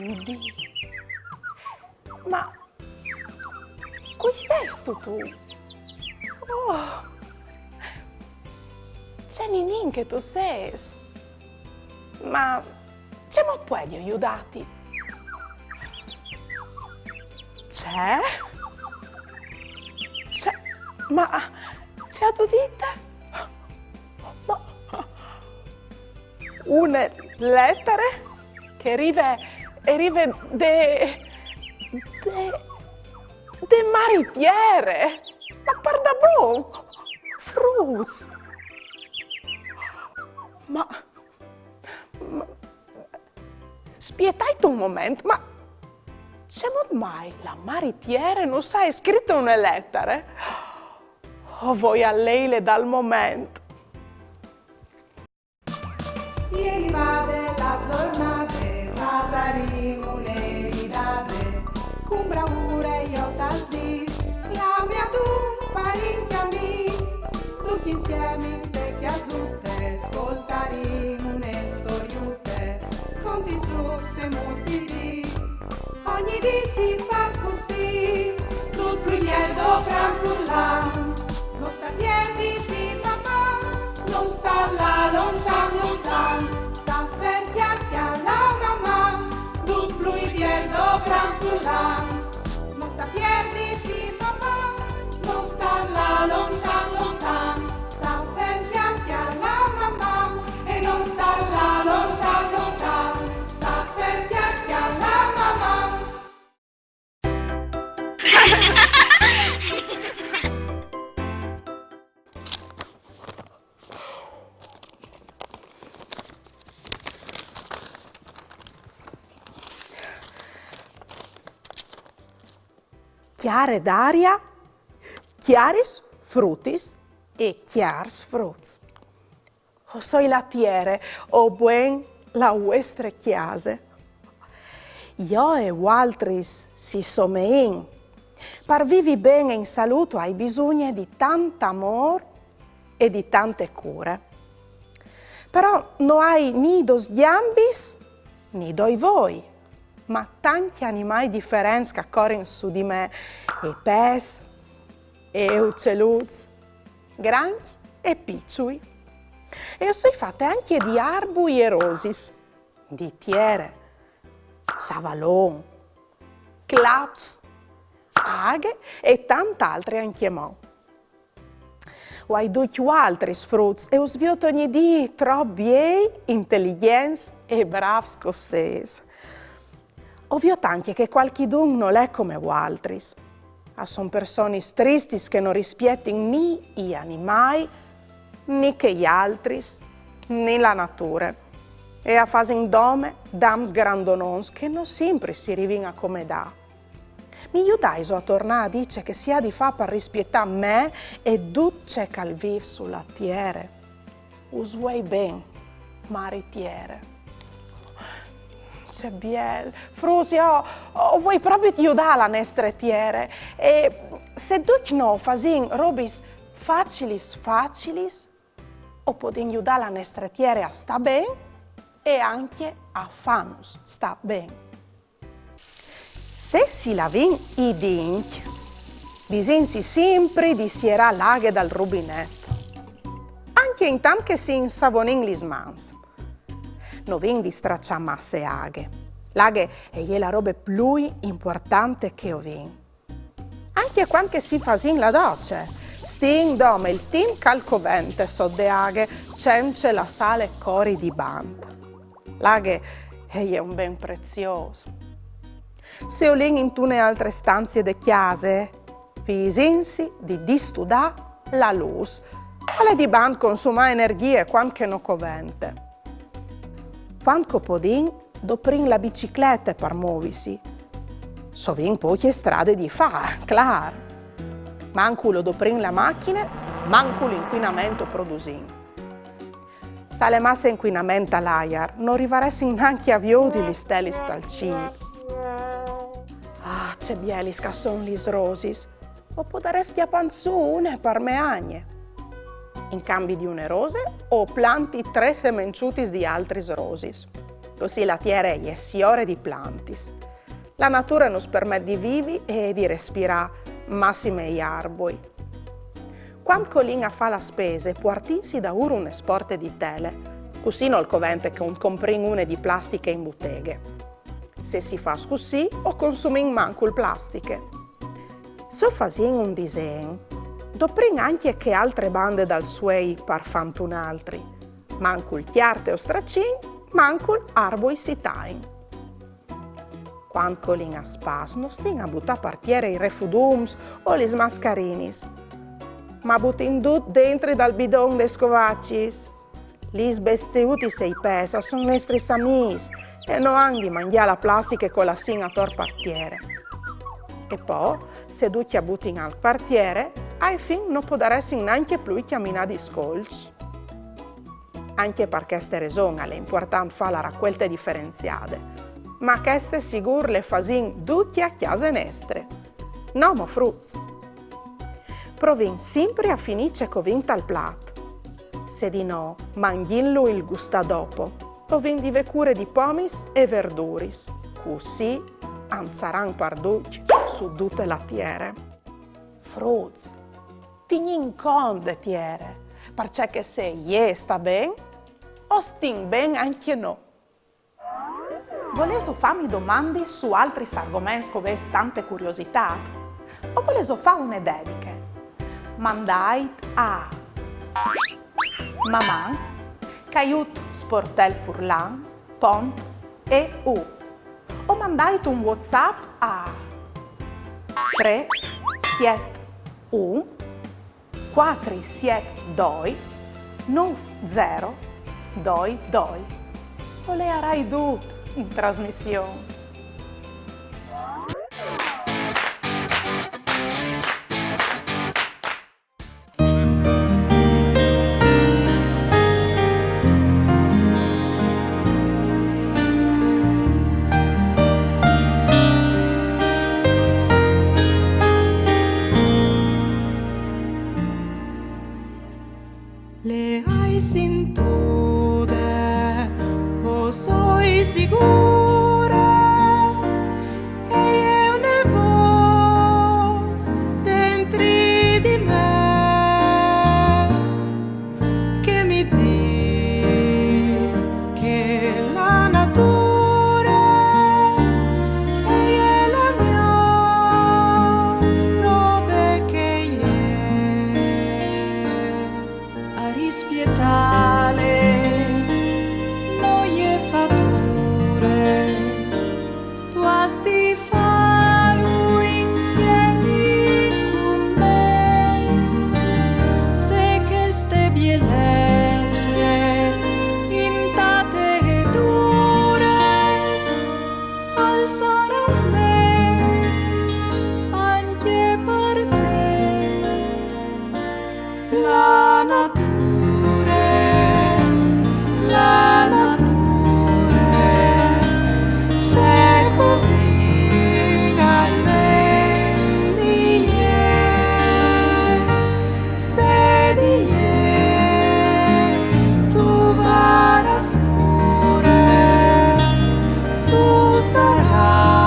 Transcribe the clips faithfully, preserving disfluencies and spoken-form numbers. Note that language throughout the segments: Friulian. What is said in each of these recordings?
Di. Ma cui sêstu tu? Oh, ce ninin che tu sês. Ma cemût puedio judâti? Ce? Ce? Ma ce âstu dite? Ma une letare che e rive, e rive de, de, de mari tiere. Ma pardabon, fruts. Ma, ma, spietait un moment, ma cemût mai la mari tiere nus à scrite une letare? O voi a leile dal moment. E rivade la zornade, fasarìn une ridade, cun braure jo tal dîs, clamìn adun parinti amîs, ducj insiemi inte cjasute, scoltarìn une storiute, conti, zucs e muts di dì. Ogni dì si fâs cussì, dut plui biel dopran furlan. No sta pierditi, mamà, no sta lâ lontan, lontan. Sta fer, cjale, cjale, mamà, dut plui biel dopran furlan. No sta pierditi, mamà, no sta lâ lontan, lontan. Sta fer, cjale, cjale, mamà, e no sta lâ lontan, lontan. Sta fer, cjale, cjale, mamà. Cjare Daria, cjaris frutis e cjârs fruts. O soi la tiere, o buen la vuestre cjase. Jo e vualtris si someìn. Par vivi ben e in salût o ai bisugne di tant amôr e di tante cure. Però no ai ni dôs gjambis ni doi voi, ma tancj animâi diferents che a corin su di me, e pes, e ucieluts, grancj e piçui. E o soi fate ancje di arbui e rosis, di tiere, savalon, claps, aghe e tant altri ancjemò. O ai ducj vualtris fruts e us viôt ogni dì trop biei, inteligjents e brâfs che o sês. O viôt ancje che cualchidun nol è come vualtris. A son personis tristis che no rispietin ni i animâi, ni chei altris, ni la nature. E a fasin dome dams grandonons che no simpri si rivin a comedâ. Mi judaiso a tornâ a dî ce che si à di fâ par rispietâ me e dut ce che al vîf su la tiere? Us vuei ben, mari tiere. Ce biel. Fruts, jo o vuei propit judâ la nestre tiere. E se ducj nô o fasìn robis facilis, facilis, o podìn judâ la nestre tiere a stâ ben e ancje a fânus stâ ben. Se si lavìn i dincj, visìnsi simpri di sierâ la aghe dal rubinet, ancje intant che si insavonìn lis mans. No vin di straçâ masse aghe. La aghe e je la robe plui impuartante che o vin. Ancje cuant che si fasìn la doce, stìn dome il timp che al covente sot de aghe, cence lassâle cori dibant. La aghe e je un ben preziôs. Se o lin intune altre stanzie de cjase, visìnsi di distudâ la lûs. Al è dibant consumâ energjie cuant che no covente. Cuant che o podìn, doprìn la biciclete par movisi. Se o vin pocje strade di fâ, clâr. Mancul o doprìn la machine, mancul incuinament o produsìn. Se al è masse incuinament tal aiar, no rivaressin nancje a viodi lis stelis tal cîl. Ah, ce bielis che a son lis rosis! O podarès cjapânt sù une par mê agne. In cambi di une rose, o planti trê semençutis di altris rosis. Cussì la tiere e je siore di plantis. La nature nus permet di vivi e di respirâ, massime i arbui. Cuant che o lin a fâ la spese, puartìnsi daûr une sporte di tele, cussì nol covente che o comprìn une di plastiche in buteghe. Se si fâs cussì, o consumìn mancul plastiche. Se o fasìn un disen, doprìn ancje chê altre bande dal suei par fânt un altri. Mancul cjarte o stracin, mancul arbui si tain. Cuant che o lin a spas, no stin a butâ par tiere i refudums o lis mascarinis, ma butìn dut dentri dal bidon des scovacis. Lis bestiutis e i pes a son nestris amîs e no àn di mangjâ la plastiche che o lassìn ator par tiere. E po, se ducj a butin alc par tiere, ae fin no podaressin nancje plui cjaminâ discolçs. Ancje par cheste reson al è impuartant fâ la racuelte diferenziade. Ma cheste sigûr le fasìn ducj a cjase nestre. No mo, fruts? Provìn simpri a finî ce che o vin tal plat. Se di no, mangjìnlu il gustâ dopo. O vin di vê cure di pomis e verduris. Cussì a 'nd saran par ducj su dute la tiere. Fruts, tignìn cont de tiere, parcè che se jê e sta ben, o stin ben ancje nô. Volêso fâmi domandis su altris argoments che o vês tante curiositât? O volêso fâ une dediche? Mandait a maman caiut sportelfurlan pont eu o mandait un WhatsApp a trê siet un cuatri siet doi nûf zero doi doi. O leiarai dut in trasmission. Le ai sintude, o soi sigure, e je une vôs dentri di me che mi dîs che la nature e je la miô robe che e je. A rispietâle no je fature, tu âs di fâlu insiemi cun me. Se cheste bielece intate e dure, al sarà ben ancje par te. La nature, la nature, ce che o vin al ven di jê, se di jê tu varâs cure, tu sarâs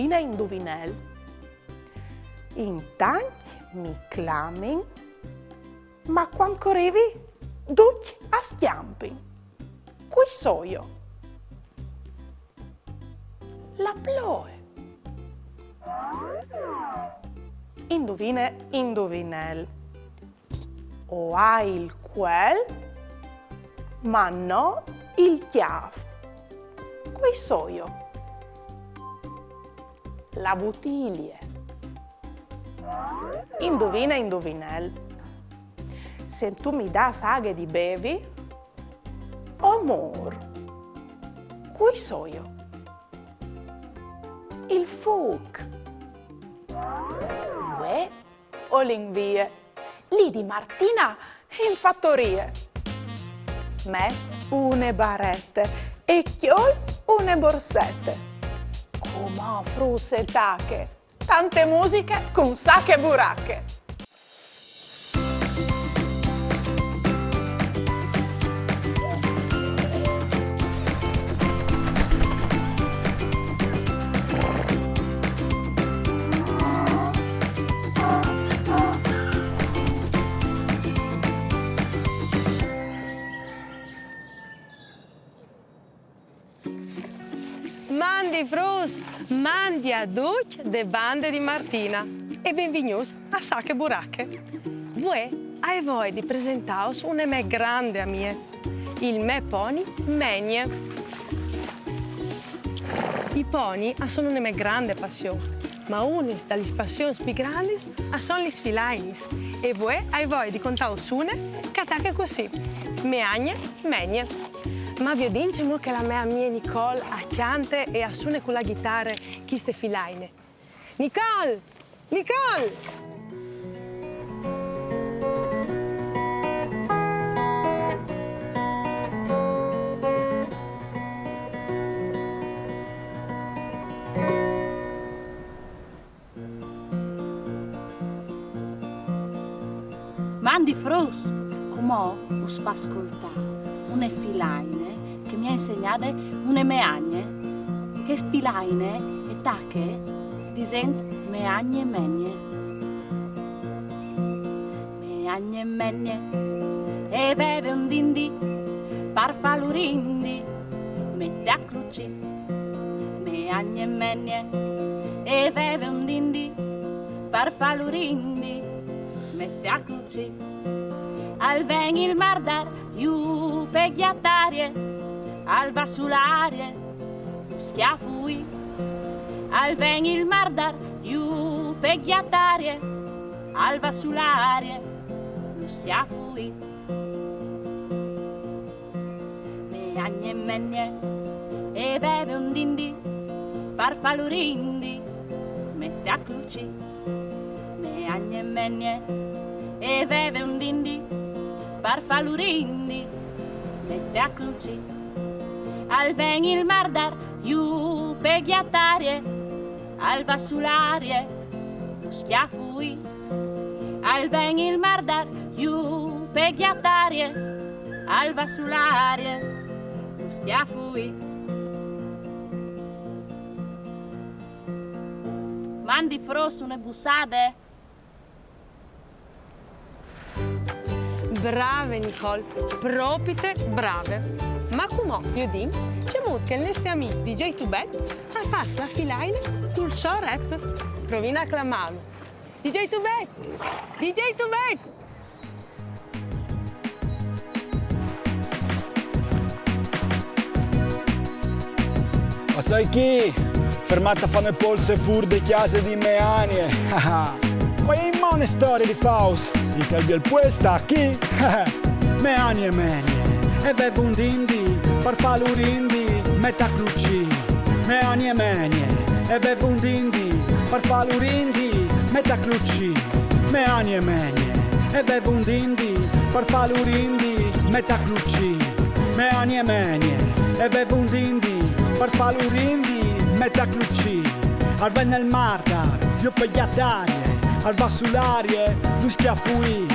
Induvine, induvinel. In tancj mi clamin, ma cuant che o rivi, ducj a scjampin. Cui soio? La ploe. Induvine, induvinel. O ai il cuel, ma no il cjâf. Cui soio? La butilie. Induvine, induvinel. Se tu mi dâs aghe di bevi, o mûr. Cui soio? Il fûc. Vuê o lin vie. Li di Martina in fatorie. Met une barete e cjol une borsete. Cumò, fruts, e tache tante musiche cun Sache Burache. Mandi fruts, mandi a ducj de bande di Martina e benvignûts a Sache Burache. Vuê o ai voie di presentâus une mê grande amie, il me poni Menie. I poni a son une mê grande passion, ma une da lis passions plui grandis a son lis filainis. E vuê o ai voie di contâus une che e tache cussì: Mê agne Menie. Ma viodìn cemût che la mê amie Nicole e cjante e e sune cu la ghitare cheste filaine. Nicole! Nicole! Mandi fruts, cumò us fâs scoltâ une filaine che mi à insegnade une mê agne. Cheste filaine e tache disint: Mê agne Menie. Mê agne Menie e veve un dindi par fâ lu rindi, mete a clucî. Mê agne Menie e veve un dindi par fâ lu rindi, mete a clucî. Al ven il mardar jù pe gjatarie, al va su l'arie, lu scjafuì. Al ven il mardar jù pe gjatarie, al va su l'arie, lu scjafuì. Mê agne Menie e veve un dindi par fâ lu rindi, mete a clucî. Mê agne Menie e veve un dindi par fâ lu rindi, mete a clucî. Al ven il mardar jù pe gjatarie, al va su l'arie, lu scjafuì. Al ven il mardar jù pe gjatarie, al va su l'arie, lu scjafuì. Mandi fruts, une bussade. Brave Nicole, propite brave. Ma cumò viodìn cemût che il nestri amì di DJ Tubet al fâs la filaine cul so rap. Provìn a clamâlu. DJ Tubet! DJ Tubet! Ma soi chi, fermât a fâ une polse fûr de cjase di mê agne. Cuaie e je une storie di fâus, in chel biel puest chi. Mê agne Menie e veve un dindi par fâ lu rindi, mete a clucî. Mê agne Menie e veve un dindi par fâ lu rindi, mete a clucî. Mê agne Menie e veve un dindi par fâ lu rindi, mete a clucî. Mê agne Menie e veve un dindi par fâ lu rindi, mete a clucî. Al ven il mardar jù pe gjatarie, al va su l'arie, lu scjafuì.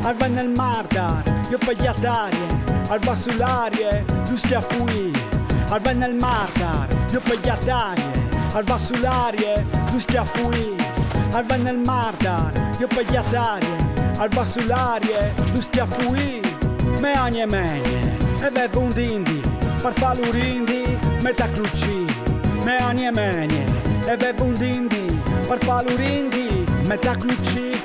Al ven il mardar jù pe gjatarie, al va su l'arie, lu scjafuì. Al ven il mardar jù pe gjatarie, Al va su l'arie, du schiaffui, al va nel mardar, jo pe ghiatarie, al va su l'arie, du schiaffui, me agne megne, e vevo un dindi, par falu rindi, me tacluci, me agne megne, e vevo un dindi, par falu rindi, me tacluci.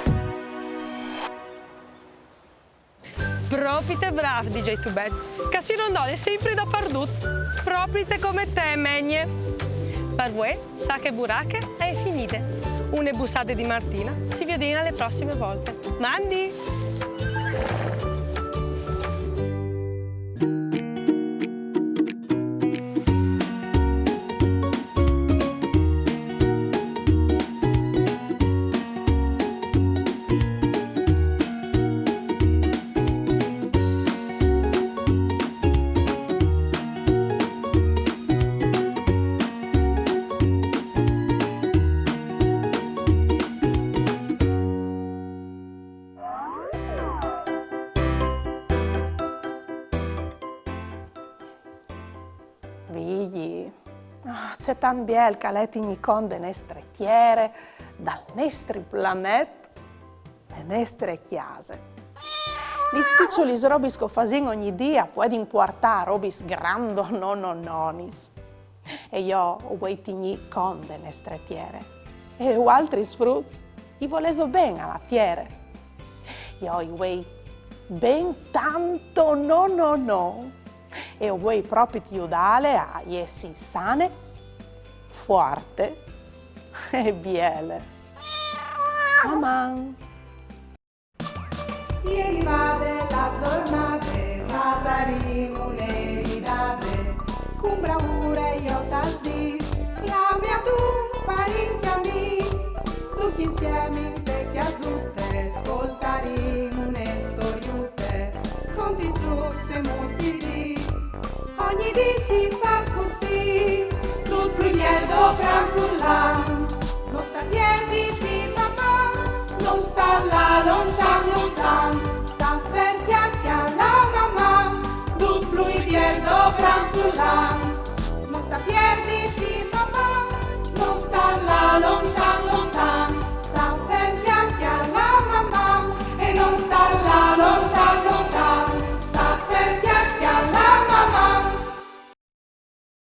Propite brâf, D J Tubet, che si rondole simpri dapardut, propite come te, Megne. Par vuê, Sache Burache e je finide. Une bussade di Martina, si viodìn a le prossime volte. Mandi! Vigji, ah, ce tant biel che al è tignî cont de nestre tiere, dal nestri planet, de nestre cjase. Lis piçulis robis che o fasìn ogni dì a puedin puartâ a robis grandononononis. E jo o vuei tignî cont de nestre tiere. E vualtris fruts, i volêso ben a la tiere. Jo i vuei ben tantononono. E o vuei propit judâle a jessi sane, fuarte e biele. Maman! E rivade la zornade, fasarìn une ridade, cun braure jo tal dîs, clamìn adun parint e amîs, ducj insiemi inte cjasute, scoltarìn une storiute, contìn zûcs e mostidis. Ogni dì si fâs cussì, dut plui biel dopran furlan. No sta pierditi, Maman, no sta lâ lontan lontan. Sta fer, cjale la Maman, dut plui biel dopran furlan. No sta pierditi, Maman, no sta lâ lontan lontan.